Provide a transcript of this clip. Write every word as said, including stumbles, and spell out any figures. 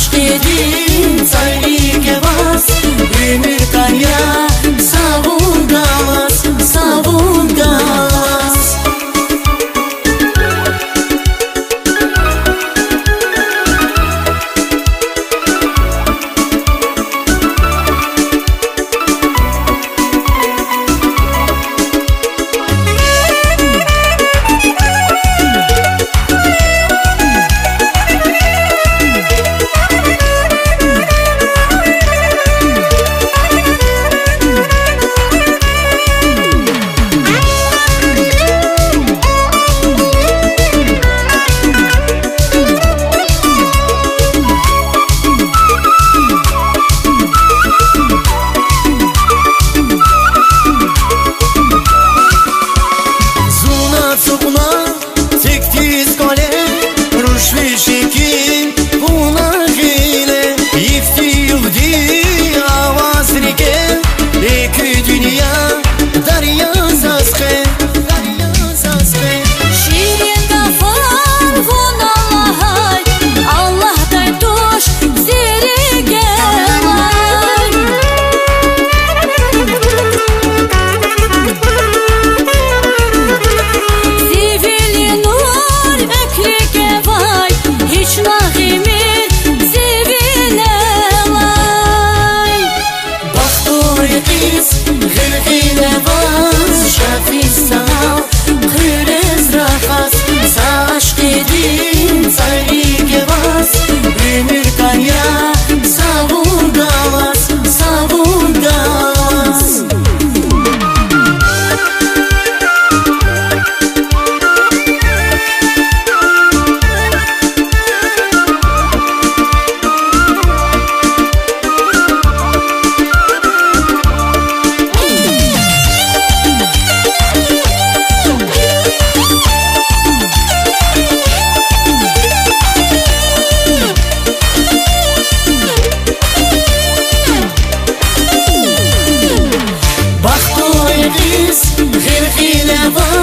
Ашкъидин цӀайлиге ваз, уьмуьр кӀан я, сагъун галаз, сагъун галаз. Зун ацукьна цикдиз кӀвале, руш вичин кьуна гъиле, йифди-югъди аваз рикӀе, экуь дуьнья даря заз къе. Ширин гафар вуна лагьай, Аллагьдай туш зи рикӀелай. Зи вили нур экв рикӀевай, гьич лагь ийимир зи винелай. Бахтлу кьиз гъил-гъиле ваз, шафи санал хъуьрез рахаз, са ашкъидин цӀайлиге ваз, уьмуьр кӀан я, сагъун галаз, сагъун галаз. Бахтлу кьиз гъил-гъиле ваз,